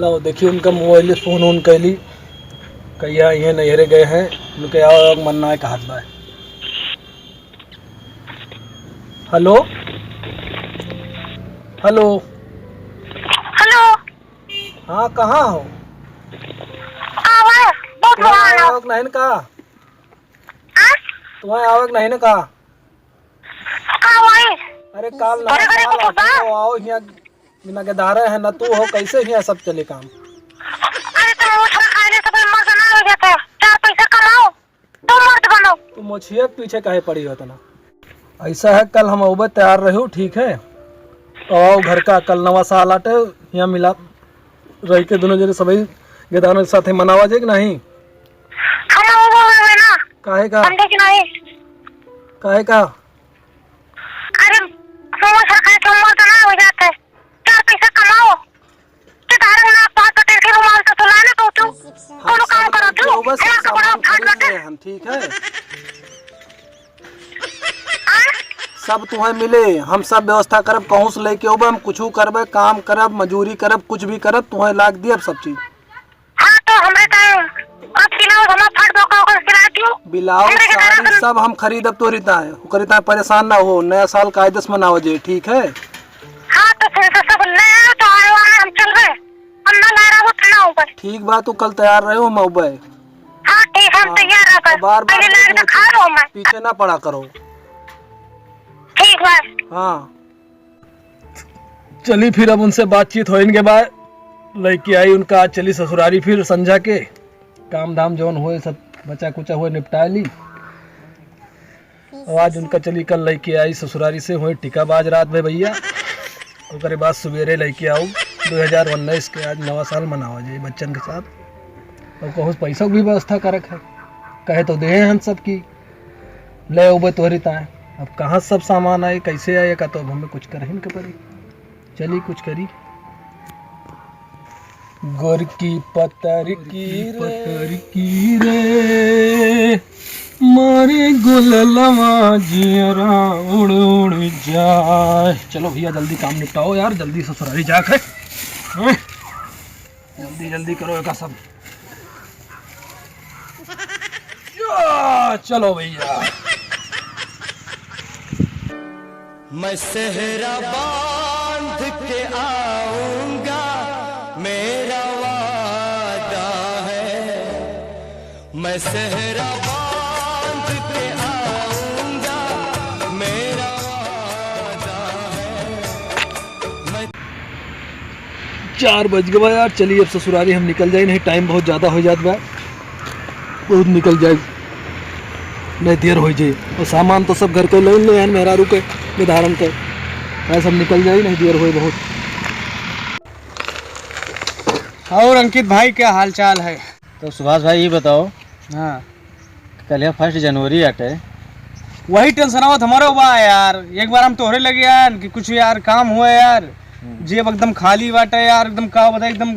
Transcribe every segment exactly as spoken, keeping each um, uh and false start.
तो देखिए, उनका मोबाइल से फोन ओन कैली, कहिया इहे नैहरे गए हैं, उनके आवे के मन ना है कहत बा। हेलो, हेलो। हेलो। हाँ, कहाँ हो? आवे, बहुत तुम्हें बुरा हाल है। आवे के नहीं न का? हाँ? तुम्हें आवे के नहीं न का? का भाई? अरे काल घरे नवा घरे साल कुछ बा? आते हो, आओ हियाँ, बिना गेदारे है ना तू हो, कैसे हियाँ सब चले काम? अरे तो वो थोड़ा खाने से कोई मर्द ना हो जाता, चार पैसा कमाओ, तुम मर्द बनो। तू मोछिया के पीछे काहे पड़ी हो इतना? ऐसा है, कल हम अउबे तैयार रहो, ठीक है? तो आओ घर का, कल नवा साल आटे, हियाँ मिला रही के दोनों जने सभी गेदारों के साथे मनावा जाए कि नहीं? हम अउबे होबे ना। काहे का? समझे कि नहीं? काहे का? अरे, समोसा खाए के उम्र तो ना हो जाते। चार पैसा कमाओ। के धारे ना बात बटे के रुमाल तो सुना ना तो तू। हम कोनो काम सब करो तू। अउबे, सब हिला के बड़ा सामान फाट खरीद बटे। ले हम, ठीक है? हाँ? सब तुम्हें मिले, हम सब व्यवस्था करब, कहूँ से लेके अउबे, हम कुछ करबे, काम करब, मजूरी करब, कुछ भी करब, तुम्हें लाग दियब सब चीज। हाँ, तो हमरे तो अब सिलाओ, हमार फट बोका ओकर सिला दियो। ब्लाउज, हमरे के साड़ी करब। सब हम खरीदब तोरी ताए, ओकरी ताए परेशान ना हो, नया साल कायदे से मनावा जे, ठीक है? हाँ, तो फिर तो सब नया तो आए वाले हम चलबे, हम ना ला रहा वो ठंडा ऊपर। ठीक बा, तू कल तैयार रहो, हम अउबे। हाँ, ठीक, हम हाँ, तैयार रहबे। बार बार पहले लाग तो खा लो मैं। पीछे ना पड़ा करो। ठीक बा। हाँ। चली फिर अब उनसे बातचीत होइन के बाद लइके आई उनका, आज चली ससुरारी फिर संझा के काम धाम जौन होए सब बचा कुचा होए निपटा ली। अब आज उनका चली कल लइके आई ससुरारी से होए टिका बाज रात में भइया, ओकरे बाद सुबेरे लइके आऊ दो हज़ार उन्नीस के आज नवा साल मनावा जाए बच्चन के साथ। और कहूँ पैसा की भी व्यवस्था करक है, कहे तो दे हम सब की ले अउबे तोहरी ताए। अब कहाँ सब सामान आए, कैसे आए, का तो अब हमें कुछ करहिन के पड़ी। चली कुछ करी। गोरकी पतरकी रे, पतरकी रे, मारे गुललवा जियरा उड़ उड़ जाए। चलो भइया, जल्दी काम निपटाओ यार, जल्दी ससुरारी जाके। हैं? जल्दी जल्दी करो एका सब। या, चलो भइया। मैं सेहरा बांध के आऊंगा, मेरा वादा है। मैं सेहरा बांध के आऊंगा, मेरा वादा है। मैं चार बज गवा यार, चली अब ससुरारी हम निकल जाई, नहीं टाइम बहुत ज्यादा होइ जात बा, बहुत निकल जाई, नहीं देर होइ जाई। और सामान तो सब घर के ले ले हैं, मेहरारू के, मेहरारू के, सब निकल जाई, नहीं देर होइ बहुत। और अंकित भाई, क्या हाल चाल है? तो सुभाष भाई, ये बताओ, हाँ। कल है फर्स्ट जनवरी आटे। वही टेंशन आवत हमारो बा यार। एक बार हम तोहरे लगे आयन कि कुछ यार काम हुआ यार। हम्म। जेब एकदम खाली बाटे यार, एकदम का बताई, एकदम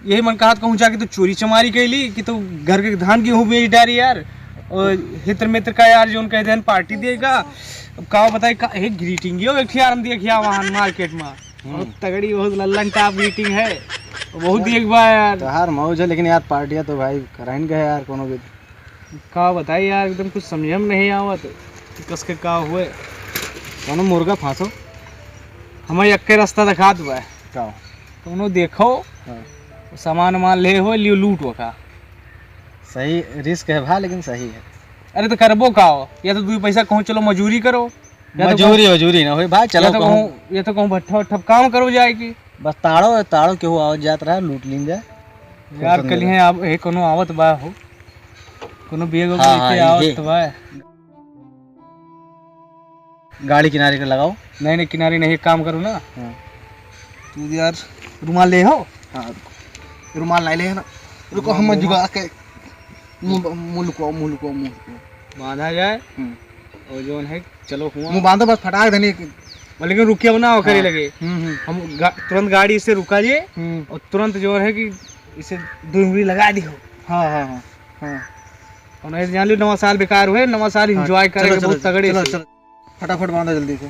यही मन कहत कहूँ जाके तू चोरी चमारी कैली कि तू घर के धान गेहूँ बेच डारी यार। और हितर मित्र का यार जौन कह देन पार्टी देगा। अब का बताई का, एक ग्रीटिंग यो एक ठे यार हम देखिया वहाँ मार्केट में। हम्म। बहुत तगड़ी, बहुत लल्लन टॉप ग्रीटिंग है। बहुत देख बा यार। तोहार मौज है, लेकिन यार पार्टियाँ तो भाई कराइन गए यार कोनो भी। का बताई यार, एकदम कुछ समझे में नहीं आवत कि कस के का हुए। कोनो मुर्गा फांसो। हमें यक्के रास्ता दिखात बा। का? कोनो देखो, हाँ। सामान वामान ले हो, लियो लूट ओका। सही रिस्क है भा, लेकिन सही है। अरे तो करबो का हो? या तो दुई पैसा कहूँ चलो मजूरी करो, या तो मजूरी, कहूँ मजूरी ना होई भा, चलो या तो कहूँ। कहूँ, या तो कहूँ भट्ठा उट्ठा काम करो जाए की। बस ताड़ो, ताड़ो केहू आवत जात रहा, लूट लीन जाए। यार, टेंशन कल लेला। है, अब, हे, कोनो आवत बा हो, कोनो बैग हाँ, लेके हाँ, आवत ये। बा। गाड़ी किनारे के लगाओ। नहीं, नहीं, किनारे नहीं, एक काम करो ना। हाँ। तू यार, रुमाल ले हो? हाँ, रुको। रुमाल नहीं ले है ना। रुको, रुमाल हम ले। जुगाड़ के मुंह, मुंह लुको, मुंह लुको, मुंह लुको। बांधा जाए। हम्म। और जौन है, चलो हुआ। मुंह बांधो बस, फटाक देने की। लेकिन रुकिया ना, वो करे हाँ। लगे। हम्म, हम्म। हम गा-, तुरंत गाड़ी से रुका जे हम्म। और तुरंत जो है कि इसे दो उंगली लगा दी हो। हाँ, हाँ, हाँ, हाँ। और नहीं तो जान लो, नवा साल बेकार हुए, नवा साल हाँ, enjoy करेंगे चलो, बहुत चलो, तगड़े चलो, से। चलो। फटाफट बांधो जल्दी से।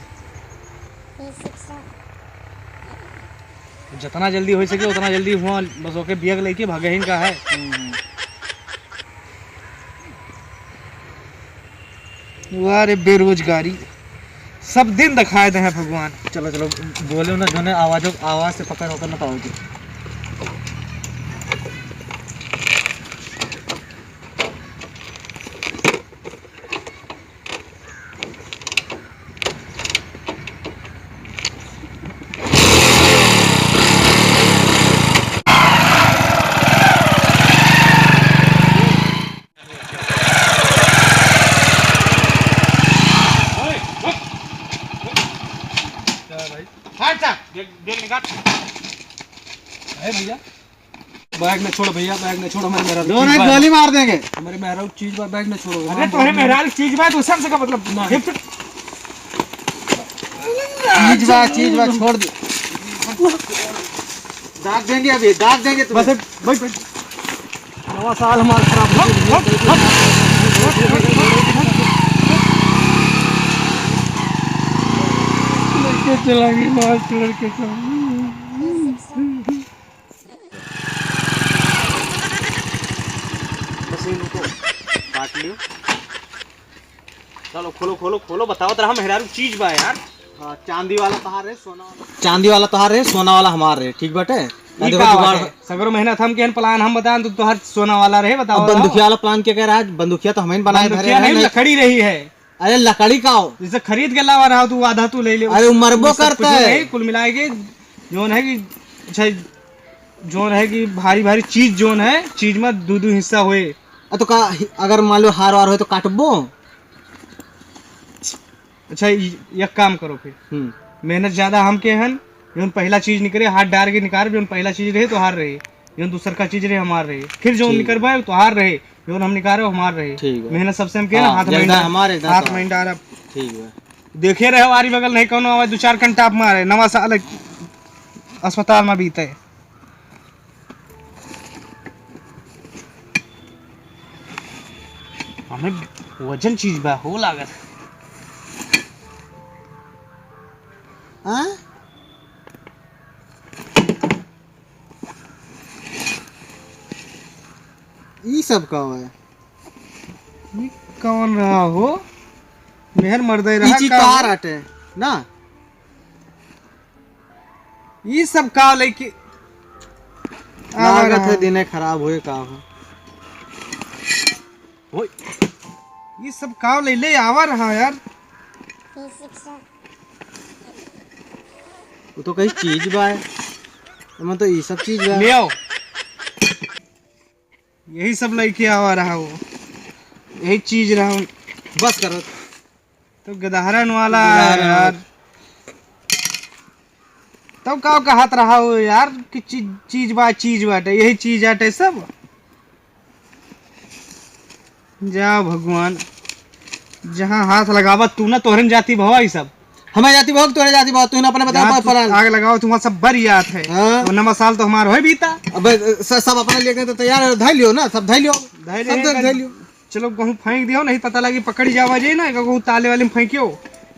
जितना जल्दी होइ सके उतना जल्दी हुआ, बस ओके बिया के लेके भागे ही का है। हम्म। वाह रे बेरोजगारी, सब दिन दिखाए दे हैं भगवान। चलो, चलो, बोले ना, जोने आवाज, आवाज से पकड़ होकर ना पाओगे। हट जा। देख, देख निकाल। अरे भैया, बैग न छोड़ भैया, बैग न छोड़, हमारे मेहरारू रो चीज नहीं, बा। गोली मार देंगे। हमारे मेहरारू चीज बा, बैग न छोड़ो। अरे तोहरे मेहरारू चीज बा, तो सबसे का मतलब? नहीं। चीज बा, चीज बा, छोड़ दे। दाग देंगे अभी, दाग देंगे तुम्हें। बस, बैठ, बैठ। नवा साल हमारा खराब हो गया। लेके चला गया मास्टर के साथ। बस ये रुको, काट लियो। चलो खोलो, खोलो, खोलो, बताओ तो हम मेहरारू चीज बा यार। हाँ, चांदी वाला तोहार है, सोना वाला। चांदी वाला तोहार है, सोना वाला हमार है, ठीक बाटे? ई देखो का जुगाड़ बाटे? है। सगरो मेहनत हम केहन प्लान हम बताएं तो तोहार सोना वाला रहे, बताओ, अब बताओ। बंदूकिया वाला प्लान क्या कह रहा है? बंदूकिया तो हमें बनाए बंदूकिया धरे हैं, नहीं, नहीं। लकड़ी रही है। अरे लकड़ी का हो? जैसे खरीद के लावा रहा तू, आधा तू ले ले। अरे वो मरबो ये सब करता कुछ है। नहीं, कुल मिला के जोन है कि, अच्छा, जोन है कि भारी भारी चीज जोन है, चीज में दो दो हिस्सा होए। अ तो का, अगर मान लो हार वार होए तो काटबो? अच्छा, इ-, एक काम करो फिर। हम्म। मेहनत ज्यादा हम के हन, जोन पहला चीज निकरे, हाथ डार के निकाल, जोन पहला चीज रहे तो हार रहे, जोन दूसर का चीज रहे हमार रहे, फिर जोन ठीक। निकरबे तो हार रहे, जोन हम निकारे हमार रहे। ठीक है। मेहनत सबसे हम के हाँ, ना, हाथ में एकदम डाल, हमारे एकदम हाथ सब। में डाल अब। ठीक है। देखे रहे वारी बगल नहीं कौनो आवे, दो चार घंटा आप मारे, नवा साल अस्पताल में बीते। हमें वजन चीज बा हो लागत। हाँ? ई सब का है? ई कौन रहा हो? मेहर मर्दे ई रहा चीज का तोहार हो? आटे ना? ई सब का लेके आवा लागत है रहा? दिने खराब होए का हो? ओए, ई सब का ले ले आवा रहा यार? वो तो कहीं चीज बा है। एमे तो ई सब चीज बा। ले आओ। यही सब लेके आवा रहा वो। यही चीज रहा। बस करो। तो गदहरन वाला गदहरन यार। वाला। तब का कहत रहा हो यार कि चीज, चीज बा, चीज बाटे, यही चीज आटे सब। जा भगवान, जहाँ हाथ लगावा तू ना, तोहरन जाति भवा ई सब। हमें जाति भवा, तोहरे जाति भवा, तू ना अपने बता जहाँ पा-, तू पलान। आग लगावा, तुम्हारा सब बर जात है। हाँ। तो नवा साल तो हमार होए बीता। अबे स-, सब अपना लेके तो तैयार है, धइ लियो ना, सब धइ लियो। धइ सब लियो, धइ, धइ लियो। चलो, कहूँ फेंक दियो, नहीं पता लगी पकड़ी जावा जे ना, कहूँ ताले वाले में फेंकियो,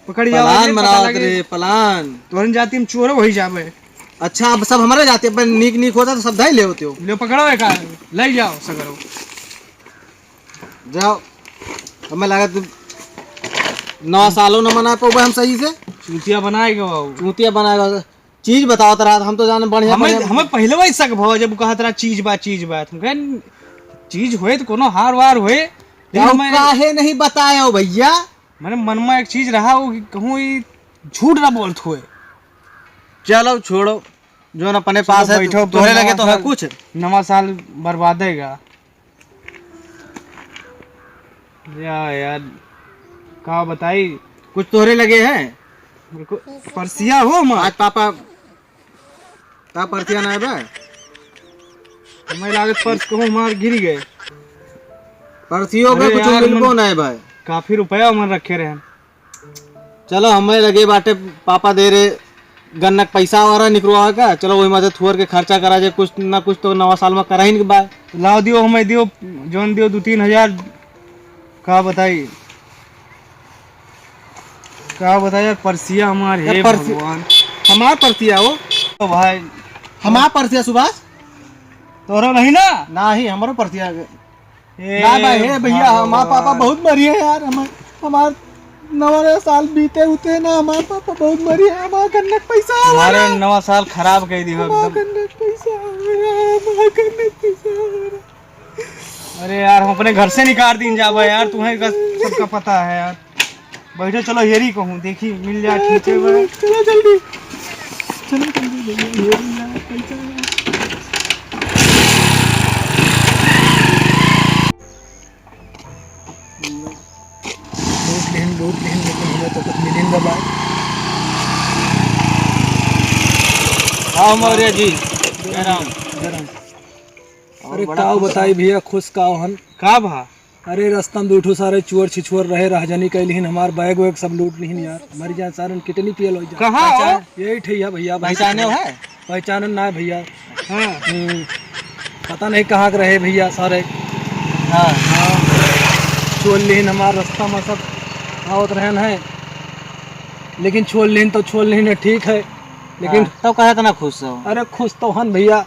पकड़ी जावा पलान जे, पता बनावत लगे। रे, पलान। तोहरन जाति में चोर वही जावे। अच्छा, अब सब हमारे जाति, अपन नीक नीक होता तो सब धइ ले होते हो। ले पकड़ो एक, ले जाओ सगरो। जाओ, हमें लागत नवा सालो न मना पाउबे हम सही से। चूतिया बनाएगा बाबू। चूतिया बनाएगा। चीज बतावत रहत, हम तो जाने बढ़िया, हमें, बढ़िया। हमें पहले वही शक भवा जब कहत रहा चीज बा, चीज बा। हम कहे, चीज होए तो कोनो हार वार होए। लेकिन तब हमें काहे नहीं बताए हो भैया? मैंने मन में एक चीज रहा हो कि कहूँ ई झूठ ना बोलत होए। चलो छोड़ो, जो न अपने चलो पास है, बैठो, तोहरे नवा लगे तो है साल, कुछ। नवा साल बर्बादेगा। या यार, का बताई? कुछ तोहरे लगे है? मेरे को पर्सिया हो मार। आज पापा, का पर्सिया ना है बा? हमें लागत पर्स कहूँ मार गिर गए। पर्सियों का अरे कुछ यार, मिलबो मन ना है भाई। काफी रुपया मन रखे रहे। चलो, हमें लगे बाटे, पापा दे रहे गन्ना के पैसा आ रहा निकलवा का, चलो वही में से थोर के खर्चा करा जाए, कुछ ना कुछ तो नवा साल में करा ही नहीं बा। लाओ दियो, हमें दियो, जोन दियो दो तीन हजार। का बताई, का बताई यार, परसिया हमार, यार, हे परसि-, भगवान। हमार परसिया हो। तो भाई, हमार परसिया सुभाष। तोहरो नहीं ना? नाही, हमरो परसिया। ए ना बा, हे भैया, हमार पापा भगवान। बहुत मरी है यार। हम, हमार नवा साल बीते उते ना, हमार पापा बहुत मरी है। हमार गन्ने के पैसा हमारे हमारा। नवा साल खराब कर दी हो हमार एकदम। गन्ने के पैसा हमारा, हमार गन्ने के पैसा हमारा। अरे यार, हम अपने घर से निकाल दीन जाबे यार, तुम्हें का, सबका पता है यार। बैठो, चलो हेरी कहूँ, देखी मिल जाए, खींचे बा। चलो जल्दी, चलो जल्दी भैया, हेरी ना, पैसा ना। लूट लेन, लूट लेन, लेकिन हमें तो कुछ मिलेन ना बा। हाँ मौर्य जी, जय राम। जय राम। और अरे बड़ा का खुश बताई है। भैया, खुश का हन। का भा? अरे, रास्ता में दू ठो सारे चुअर छिछुअर रहे, राहजनी कइ लिहिन, हमार बैग वैग सब लूट लिहिन यार। मर जाए सारन, किडनी पियल होइ जाए। कहाँ हो? पहचान-, यही ठैया भैया, पहचाने हो है? पहचानन ना है भैया। हाँ। हम्म, पता नहीं कहाँ के रहे भैया सारे। हाँ। हाँ, छोड़ लिहिन हमार रास्ता में सब आवत रहन है, लेकिन छोड़ लिहिन तो छोड़ लिहिन है, ठीक है, लेकिन हाँ, तो कहे तो ना खुश हो। अरे खुश तो हन भैया,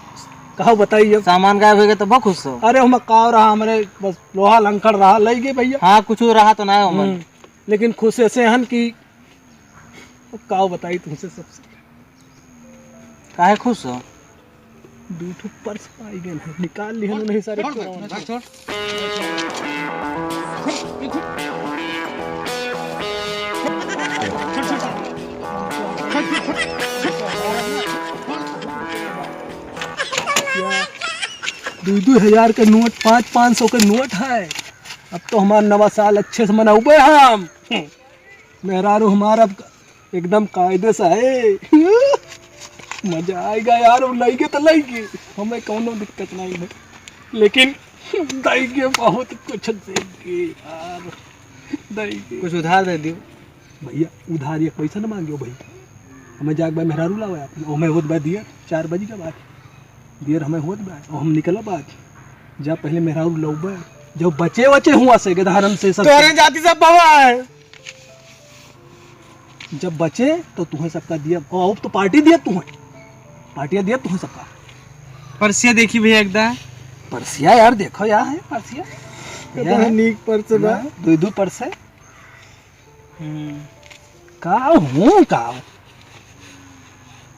कहो बताइए। सामान गायब हो गया तो बहुत खुश हो। अरे हम का रहा, हमरे बस लोहा लंकड़ रहा, लइ गए भैया। हाँ, कुछ रहा तो ना है ओमन। हम्म, लेकिन खुश ऐसे हन कि अब का बताई तुमसे सबसे। काहे खुश हो? दू ठो पर्स पाई गए हैं, निकाल लिहन उन्हें सारे छोड़ दे, चोरवन। छोड़, छोड़। दू दू हजार के नोट, पाँच पाँच सौ के नोट है। अब तो हमार नवा साल अच्छे से मनाउबे हम। मेहरारू हमार अब एकदम कायदे से है। मजा आएगा यार, वो लइके तो लइके, हमें कौनो दिक्कत नहीं है, लेकिन देंगे, बहुत कुछ देंगे यार, देंगे। कुछ उधार दे दियो। भैया, उधार एक पैसा न मांगियो भैया, हमें जाके भाई मेहरारू लावे आप, हमें होत बा दियर, चार बजे के बाद दियर हमें होत बा, और हम निकलब आज। जा पहले मेहरारू लउबे, जो बचे वचे हुआ से गधारन से सब तोहरे जाति सब भवा है। जब बचे तो तुहें सबका दिया, और अब तो पार्टी दिया तुहें, पार्टियाँ दिया तुहें सबका। परसिया देखी भैया एकदा। परसिया यार देखो यार है परसिया। कितना यार है। नीक पर्स बा। यार, दो दो पर्स है। हम्म। का हूँ का?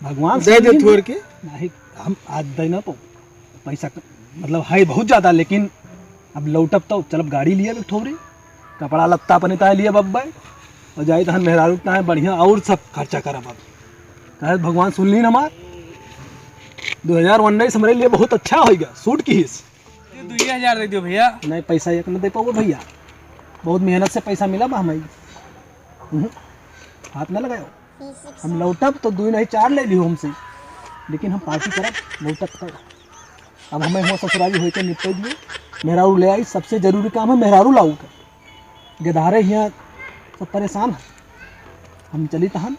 भगवान दे से दे नहीं थोड़ ना। के। नहीं, हम आज दे ना पाऊँ। पैसा क-, मतलब है बहुत ज्यादा, लेकिन अब लौटब तो चलब गाड़ी लिए एक ठौरी, कपड़ा लत्ता अपने ताहे लिए बब्बे, और जाई तहन मेहरारू ताहे बढ़िया और सब खर्चा करब अब। कहे भगवान सुन ली ना हमार। दो हज़ार उन्नीस हमरे लिए बहुत अच्छा होइगा, सूट की हिस। ये दुइये हजार दे दियो भैया। नहीं, पैसा एक न दे पाओ भैया, बहुत मेहनत से पैसा मिला बा हमारी। हम्म, हाथ न लगाओ। हम लौटब तो दुई नहीं चार ले लियो हमसे, लेकिन हम पार्टी करब लौटब तब। अब हमें हुआ ससुरारी होइके निपटे दियो। मेहरारू ले आई, सबसे जरूरी काम है मेहरारू लाऊ का। गधारे हियाँ सब परेशान है। हम चली तहन,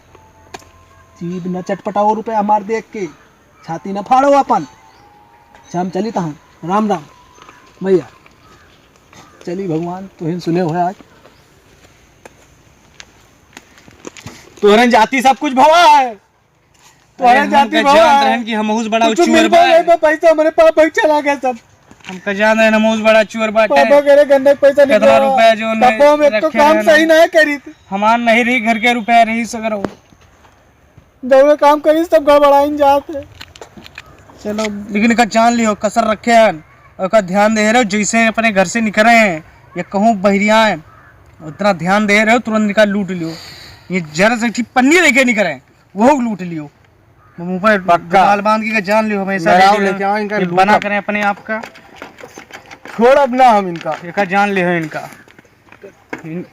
जीभ न चटपटाओ रुपया हमार देख के। छाती न फाड़ो अपन। अच्छा, हम चली तहाँ। राम राम भैया। चली भगवान, तुहिन सुने हुए आज। तोहरे जाति सब कुछ भवा है। तोहरे अरे, जाति हमका भवा जानत है। रहन कि हमहूँ से बड़ा कुछ चुअर मिलबो बा। नहीं बा, पैसा हमरे पाप भाई चला गया सब। हमका जान रहे हमहूँ से बड़ा चुअर बाटे। पापा करे गन्ने के पैसा कितना निकला। रुपया जो पापा हम एक तो रखे काम रहन। सही ना करी थे। हमार नहीं रही, घर के रुपया रही सगरो। जौने काम करी सब गड़बड़ाइन जात है। चलो, लेकिन एका जान लियो, कसर रखे हन, और एका ध्यान दे रहे हो, जैसे अपने घर से निकले हैं या कहूँ बहरिया हैं, उतना ध्यान दे रहे हो, तुरंत निकाल लूट लियो। ये जरा से ठीक पन्नी लेके निकले, वो लूट लियो। मुँह पर पक्का। रुमाल बांध के जान लियो, हमेशा लड़ाओ ready लेके रहो। आओ, इनका ये लूटो। बना करें अपने आप का। छोड़ब ना हम इनका। एका जान लियो इनका। इन-,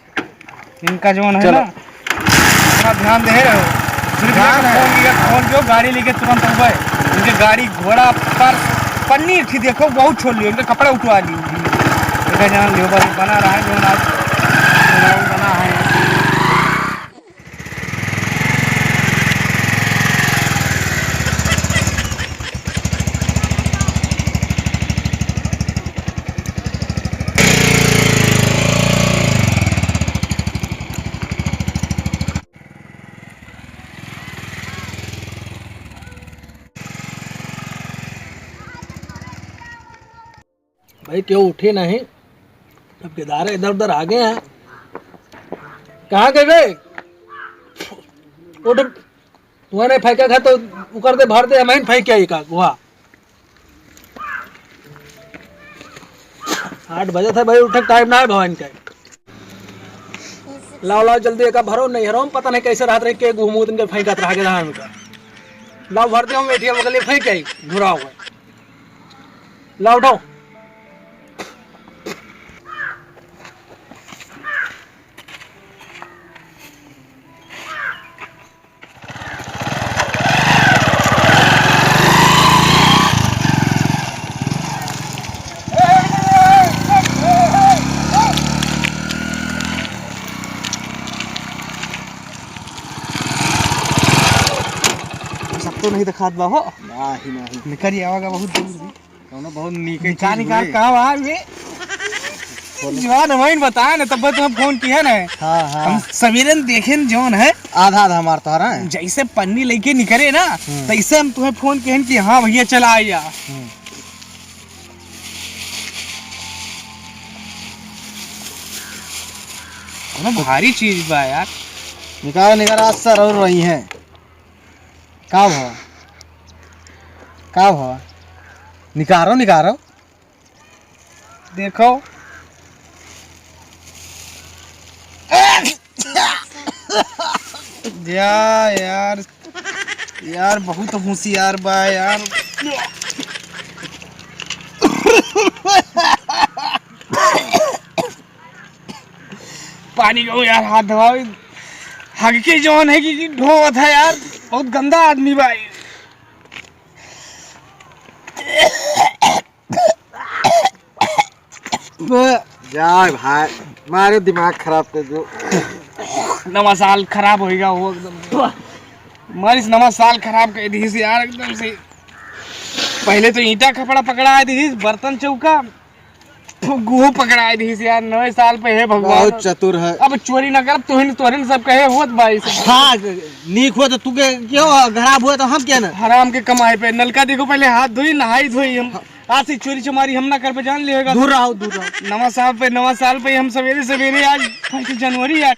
इनका जौन है चलो। ना, थोड़ा ध्यान दे रहे हो। फिर भी ध्यान है। फोन लिया, फोन जो गाड़ी लेके तुरंत उबे। इनके गाड़ी घोड़ा पर पन्नी थी, देखो, बहुत छोड़ लियो, इनका कपड़ा उठवा लियो। इनका जान लियो, बस बना रहा है, जौन आज बना है। भाई, क्यों उठे नहीं? अब केदारे इधर उधर आ गए हैं। कहाँ गए बे? उठ, तुम्हें नहीं फेंका घर तो उकर दे, भर दे, हम ही फेंक के आई का गुहा। आठ बजे थे भाई, उठे टाइम ना है भवन के। लाओ, लाओ, जल्दी एका भरो, नहीं हरो, हम पता नहीं कैसे रात रह के घूमू, तुमके फेंकत रह के धान का। लाओ, भर दे, हम एटीएम के लिए फेंक आई, घुराओ। लाओ, उठाओ। सब तो नहीं दिखात बा हो। नाही, नाही। निकल आवेगा बहुत दूर से। कौनो बहुत नीके निकाल, चीज निकाल, हुए। कहाँ बा ये? बोलो। जवान हमाइन बताए ना, तब तुम्हें फोन किया ना। हाँ, हाँ। हम सवेरे में देखे न जौन है। आधा, आधा हमार तोहरा है। जैसे पन्नी लेके निकले ना, हम्म। तैसे हम तुम्हें फोन किहन कि हाँ भैया, चला आइया। हम्म। कौनो भारी चीज बा यार। निकालो, निकालो, आज सर और रही हैं। का भवा? का भवा? निकारो, निकारो। देखो। जा यार, यार बहुत होशियार बा यार। पानी को यार हाथ धोआओ। हगके जौन है कि, कि ढोवत है यार, बहुत गंदा आदमी बा ई। जाए भाई, मारे दिमाग खराब कर दो। नवा साल खराब होइगा वो एकदम। मारिस नवा साल खराब कर दीस यार एकदम से। पहले तो ईंटा खपड़ा पकड़ा दीस, बर्तन चौका, गुहू पकड़ा दीस यार। नवे साल पे हे भगवान। बहुत चतुर है। अब चोरी ना करब, तोहिन, तोहिन सब कहे होत भाई सब। हाँ, नीक हो तो तू के, क्यों खराब हुआ तो हम क्या ना? हराम के कमाई पे नलका देखो, पहले हाथ धोई, नहाई धोई हम। आज से चोरी चमारी हम ना करबे, जान लिहेगा। दूर रहो, दूर रहो। नवा साल पे, नवा साल पे हम सवेरे सवेरे आज फर्स्ट जनवरी है।